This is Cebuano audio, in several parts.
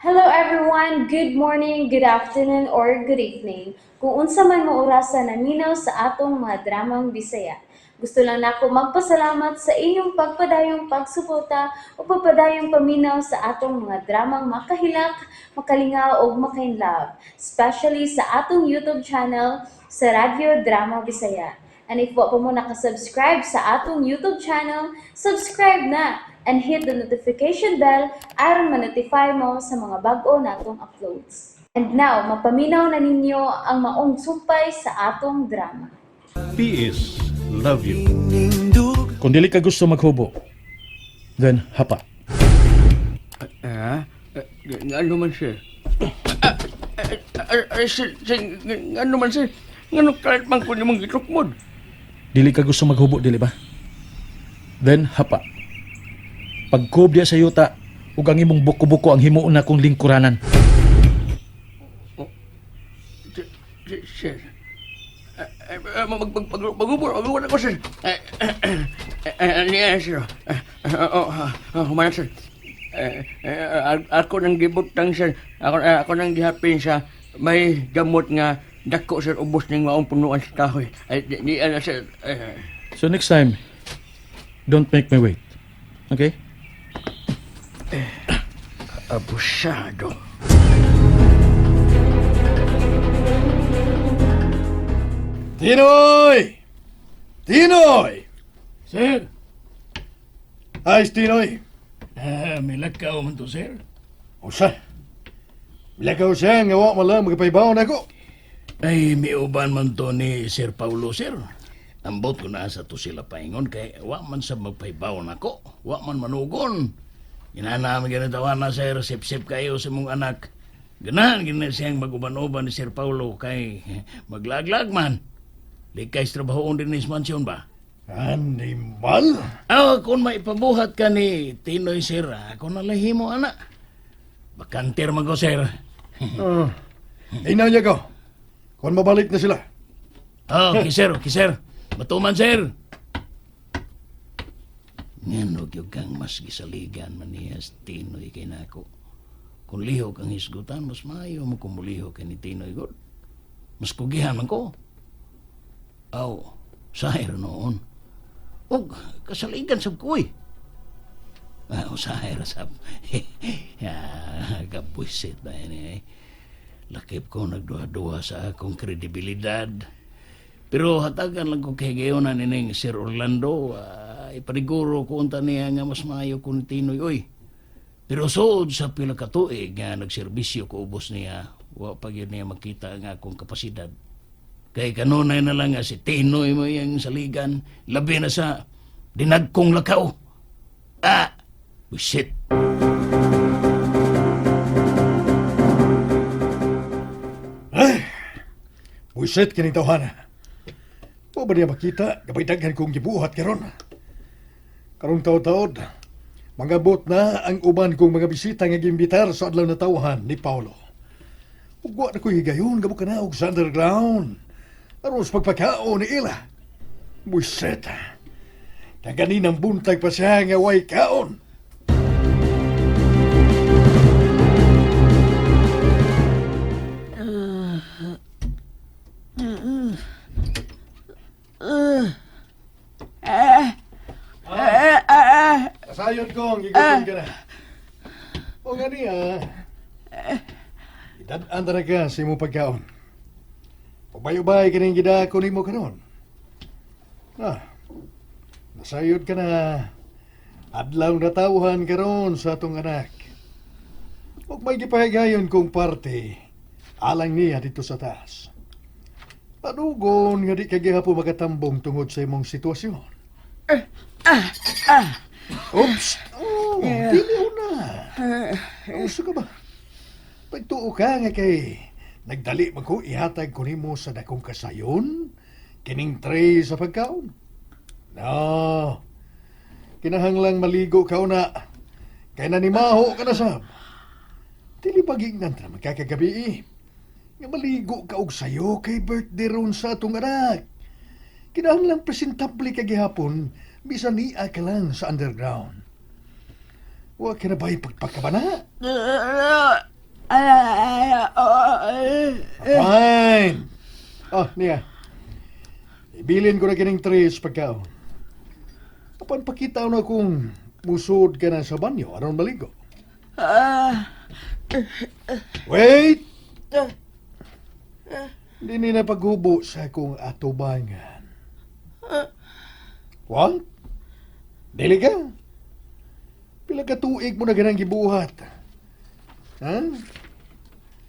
Hello everyone! Good morning, good afternoon, or good evening. Kung unsa man mo orasa naminaw sa atong mga dramang Bisaya. Gusto lang nako magpasalamat sa inyong pagpadayong pagsuporta o pagpadayong paminaw sa atong mga dramang makahilak, makalingaw ug makainlove, especially sa atong YouTube channel sa Radyo Drama Bisaya. And if wa pa mo nakasubscribe sa atong YouTube channel, subscribe na and hit the notification bell aron ma-notify mo sa mga bag-o natong uploads. And now, mapaminaw na ninyo ang maong sumpay sa atong drama. PS love you. Kung dili ka gusto maghubo, then hapa. Ah, ano man, sir? Ah, sir, sir, ano man, sir? Ngano kahit man ko nimong gitukmod? Dili ka gusto maghubo, dili ba? Then hapa. Pagkub diya sa yuta, ug ang imong buko-buko ang himuon na kong lingkuranan. Sir, sir, sir. Mag-ubor ako, sir. Niya, sir. Oh, humana, sir. Ako nang gibutang, sir. Ako nang gihapin sa may gamot nga dako, sir, ubos ning maong punuan sa kahoy. Ay, di, ana, sir. So next time, don't make me wait. Okay? Abusado. Tinoy! Tinoy! Sir, Ay, Tinoy. Milakaw man to, sir. Usa. Milakaw siya nga wa man lang magpaibaw na ko. Ay, miuban man to ni Sir Paulo, sir. Ambot ko na sa to sila paingon kay wa man sa magpaibaw nako, wa man manugon. Ginana mi ganitawa na, sir, sip-sip kayo sa mong anak. Ganahan gina siyang maguban-uban ni Sir Paulo kay maglaglag man. Likay sa trabahoon din ni mansyon ba? Animal? Ah, kung maipabuhat ka ni Tinoy, sir, ako na lahimo, ana. Bakanter man ko, sir. Inaw niya ko. Kung mabalik na sila. Oh, okay, sir. Okay, sir. Matuman, sir. Ngano gyud kang mas gisaligan man niya sa Tinoy kay nako. Kung lihok ang hisgutan, mas maayo mo kung mulihok kay ni Tinoy god. Mas kugihan man ko. Aw, sahir noon. Og, kasaligan sab ko eh. Ah, usahay ra sab. Ah, kapuisit ba ini eh. Lakip ko nagduha-duha sa akong kredibilidad. Pero hatagan lang ko kay gayonan ining Sir Orlando, ipaniguro ko unta niya nga mas maayo kun Tinoy oy. Pero suod sa pila ka tuig nga nagserbisyo ko ubos niya, wa pa gyud niya makita ang akong kapasidad. Kay kanunay na lang nga si Tinoy mo iyang saligan, labi na sa dinagkong lakaw. Ah, busit. Ay! Buisit kining tawhana. Wa ba niya makita gabay daghan kong gibuhat karon? Karong taod-taod, mangabot na ang uban kong mga bisita nga giimbitar sa adlaw na tawhan ni Paulo. Ug wa na ko'y higayon gabo ka na og sa underground. Aron sa pagpakaon ni ila. Buisit. Kaganinang buntag pa siya nga way kaon. Kasayon kong gigutom ka na. O nga niya, idad-an na ka sa imong pagkaon. Pagbayubay ka ning gidako nimo karon. Ah, nasayod ka na. Adlaw na tawhan karon sa atong anak. Ug may gipahigayon kong parte, alang niya dito sa taas. Padugon nga di ka gihapon makatambong tungod sa imong sitwasyon. Oops! Oh, dili na. Uso ka ba? Pagtuo ka nga kay nagdali man ko ihatag ko nimo sa dakong kasayon, kining tray sa pagkaon. No. Kinahanglang maligo ka una. Kay nanimaho ka na sab. Dili pagignan ta magkakagabi eh. Nga maligo ka og sayo kay birthday ron sa atong anak. Kinahanglang presentable ka gihapon bisan niya ka lang sa underground. Wa ka na ba'y pagpakabana? Fine. Oh, niya. Ibilin ko na kining tres pagkaon. Apan pakita na kung musod ka na sa banyo aron maligo. Wait! Hindi ni na paghubo sa akong atubangan. What? Dili ka? Pila ka tuig mo na ganang gibuhat? Ha?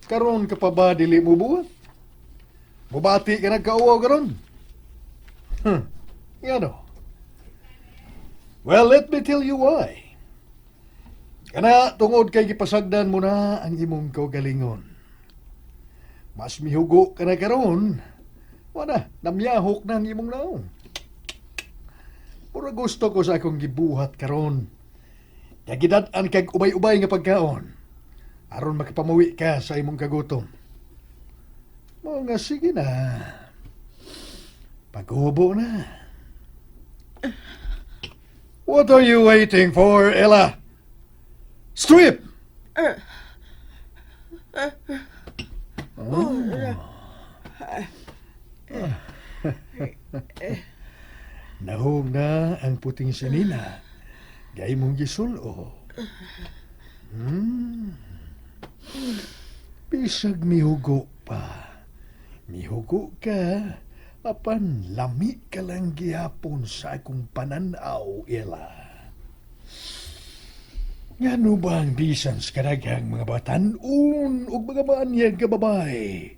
Karon ka pa ba dili mo buhat? Mubati ka nagkauwaw karon? Huh. Ngano? Well, let me tell you why. Kana tungod kay gipasagdan mo na ang imong kaugalingon. Mas mihugo ka na karon. Wala, namyahok na ang imong naong. Puro gusto ko sa akong gibuhat karon. Kagidad-an kag ubay-ubay nga pagkaon. Aron makapamuwi ka sa imong kagutom. Mao nga sige na. Paghubo na. What are you waiting for, Ella? Strip! Oh. Nahog na ang puting sinina. Gay mong gisulo. Bisag mihugo pa. Mihugo ka, apan lami ka lang gihapon sa akong pananaw, Ella. Ngano ba ang bisan sa kadaghang mga batan-on ug mga maanyag nga babae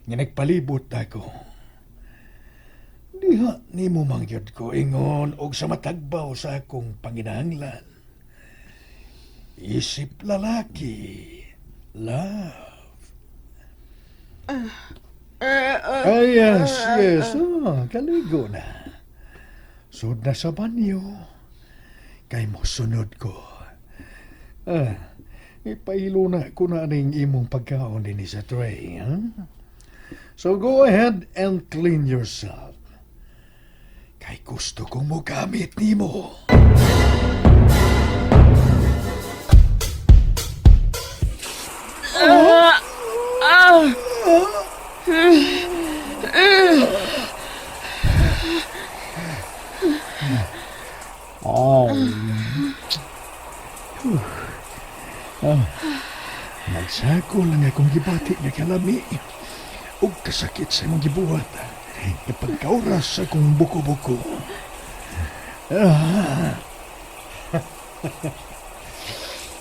nga nagpalibot ako? Diha nimo mangyud ko ingon og sa matagbaw sa akong panginahanglan. Isip lalaki, love. Ay, yes. Oh, kaligo na. Sud na sa banyo. Kay mo sunod ko. Ah, ipailo na ko na ning imong pagkaon dinhi sa tray. Huh? So go ahead and clean yourself. Kay gusto kong mogamit nimo. Ah! Oh. Ah, nagsako lang akong gibati nga kalami ug kasakit sa imong gibuhat. Ipagkauras sa akong buko-buko. Ah.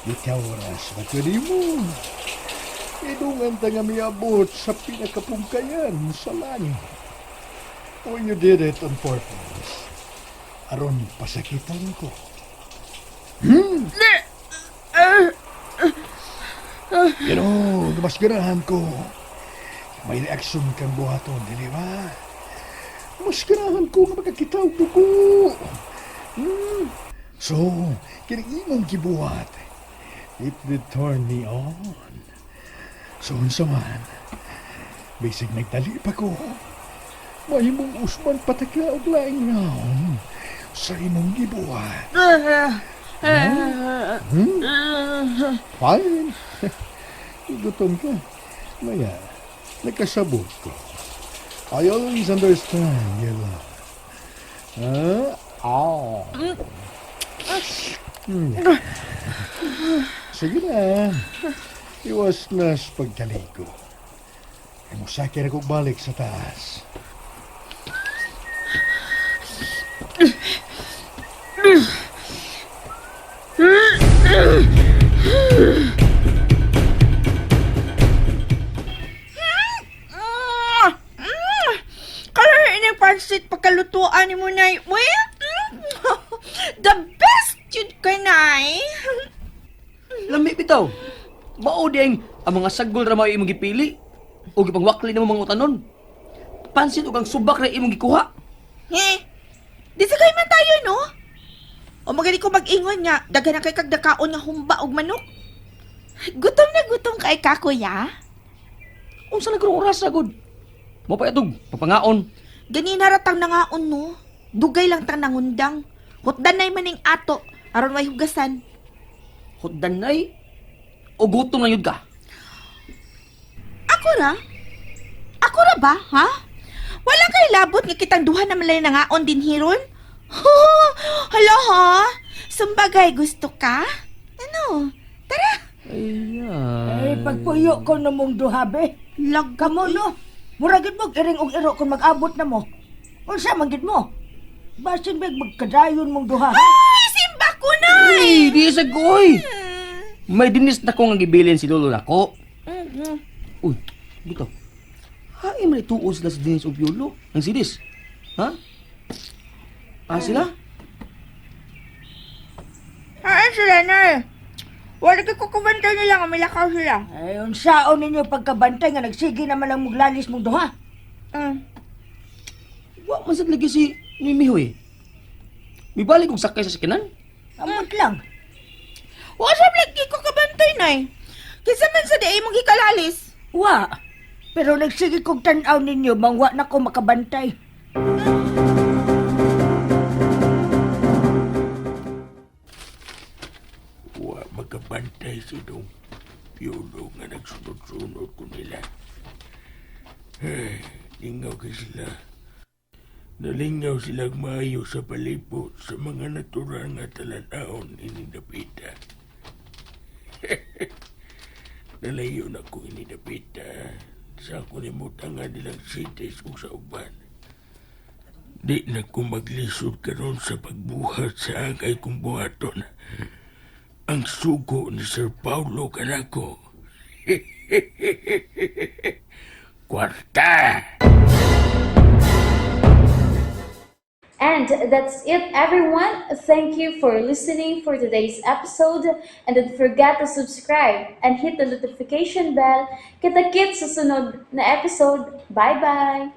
Gikauras ba ko nimo? Idungan ta nga miabot sa pinakapungkayan sa langit. Oh, you did it on purpose. Aron pasakitan ko. You know, mas ganahan ko. May reaksyon kang buhaton, dili ba? Mas ganahan ko nga makakita og dugo. So, kining imong gibuhat, it did turn me on. So, unsa man, bisig nagdali pa ko. Mahimong usman patakla og laing round sa imong gibuhat. Fine. Gutom ka. Maya, nakasabot ko. I always understand you love. Ah, ah. Sige na. Iwas na sa pagkaligo. Musakir ako balik sa taas. Kaya ining pansit pagkalutuan ni mo, Nay. Uy, the best yun kay Nay. Lami bitaw. Mao di ang mga sagol ra mao imong gipili. O gipangwakli nimo mga utanon. Pansit ug ang subak ra imong gikuha. He, di sa kayo man tayo, no? O magaling ko mag-ingon nga, daghan na kay kagdakaon nga humba og manok. Gutom na gutom kay ka, kuya. Unsa na karong oras gud? Mo pa itog papangaon. Ganina ra tang nangaon, no? Dugay lang tang nangundang. Hutdan nay maning ato, aron way hugasan. Hutdan nay o gutom na yun ka. Ako ra? Ako ra ba, ha? Wala kay labot nga kitang duha na malay nangaon din hiron? Hala ha? Sumbagay gusto ka? Ano? Tara. Eh, pagpuyo ko na mong duha, be. Lag Kamo, no? Mura gid mo, iring og iro kung mag-abot na mo. Unsa man gid mo? Basin bag magkadayon mong duha, ha? Ay, simba ko na! Ay, di sa koy. May dinis na ko nga gibilin si lolo nako. Uy, dito. Hain man ituo sila si Dennis og Piolo. Ang sidis. Ha? Ah, sila? Haan sila na eh. Wala kay kukumantay nila nga milakaw sila. Ay, unsaon ninyo pagkabantay nga nagsige naman lang muglalis mong duha. Wa man sad lagi si Mimihoy. Mibalik og sakay sa sakinan. Amot lang. Wa sa lagi ko kabantay nay. Kinsa man sa di imong gikalalis. Wa. Pero nagsige kog tan-aw ninyo, mangwa na ko makabantay. Wa makabantay si Dong Piolo nga nagsunod-sunod ko nila. Eh, lingaw kay sila. Nalingaw sila maayo sa palibot sa mga natural nga talan-aon ini dapita. Nalayo na ko ini dapita sa ako nimutang nga nilang cities ug sa uban. Di na ko maglisod karon sa pagbuhat sa angay kong buhaton. Ang sugo ni Sir Paulo kanako. Kwarta! And that's it, everyone. Thank you for listening for today's episode. And don't forget to subscribe and hit the notification bell. Kita-kits sa sunod na episode. Bye-bye!